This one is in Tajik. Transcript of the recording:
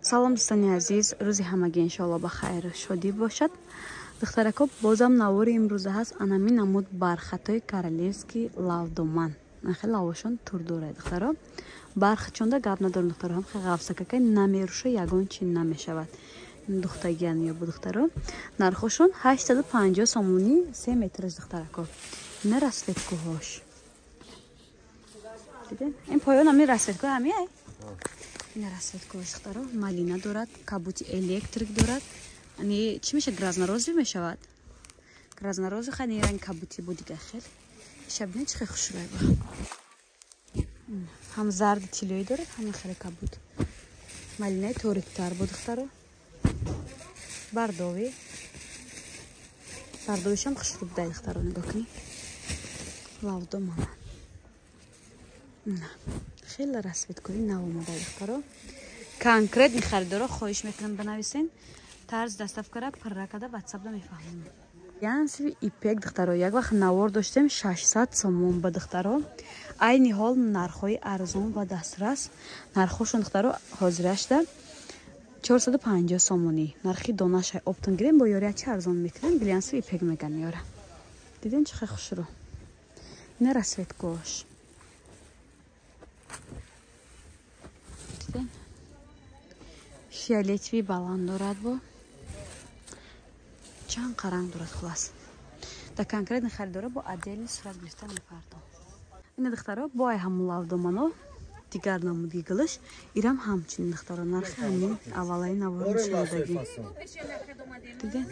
Салом, дӯстони азиз, рӯзи ҳамагӣ иншоалло ба хайру шодӣ бошад. Духтарако, бозам навори имрӯза ҳаст анами намуд бархатҳои королевский лавдоман. Хеле лавошон тур дорад, духтаро. Бархатчонда гап надорам, духтаро, ҳам хеле ғафсакакай намеруша, ягон чи намешавад. Духтагиян ё бу, духтаро. Нархошон 850 сомонӣ 3 метраш, духтарако. Ина расцветкаҳош. Диден? Ин поён ҳамин расцветка ҳами ай? Ина расцветкаҳош, духтаро, малина дорад, кабути электрик дорад. Ани чӣ мешавад? Грязно-розовый мешавад. Грязно-розовый хани ранг кабути бу дига хел. Шабина чӣ хел хушрӯй ба. Ҳам зарди тиллоӣ дорад, ҳам хеле кабут. Малинаи ториктар бу, духтаро. Бордовый. Бордовыйшам хушрӯ будай, духтаро, нигоҳ кунед. Лавдомана. Хеле расцветкаи нав омадай, духтаро. Конкретный харидоро хоҳиш мекунам, бинависен. Тарз доставкара пурра карда ватсапда мефаҳмонам. Глянцевый ипек, духтаро, як вақт навор доштем 600 сомон ба, духтаро. Айни ҳол нархҳои арзон ва дастрас. Нархҳошон, духтаро, ҳозирашда 450 сомонӣ. Нархи донаша оптом гирем, бо ёрия чи арзон мекунем. Глянцевый ипек меган ёра. Диден, чӣ хел хушрӯ. Ина расцветкаош. Диден? Фиолетовый баланд дорад бо. Чанд қаранг дорад, хулас. Да конкретный харидора бо отдельный сурат гирифта мепардом. Ина, духтаро, бо ай ҳамун лавдомано дигар намуди гилиш, ирам ҳамчунин, духтаро, нархи ҳамин аввалаи навори нишонодагӣ. Диден?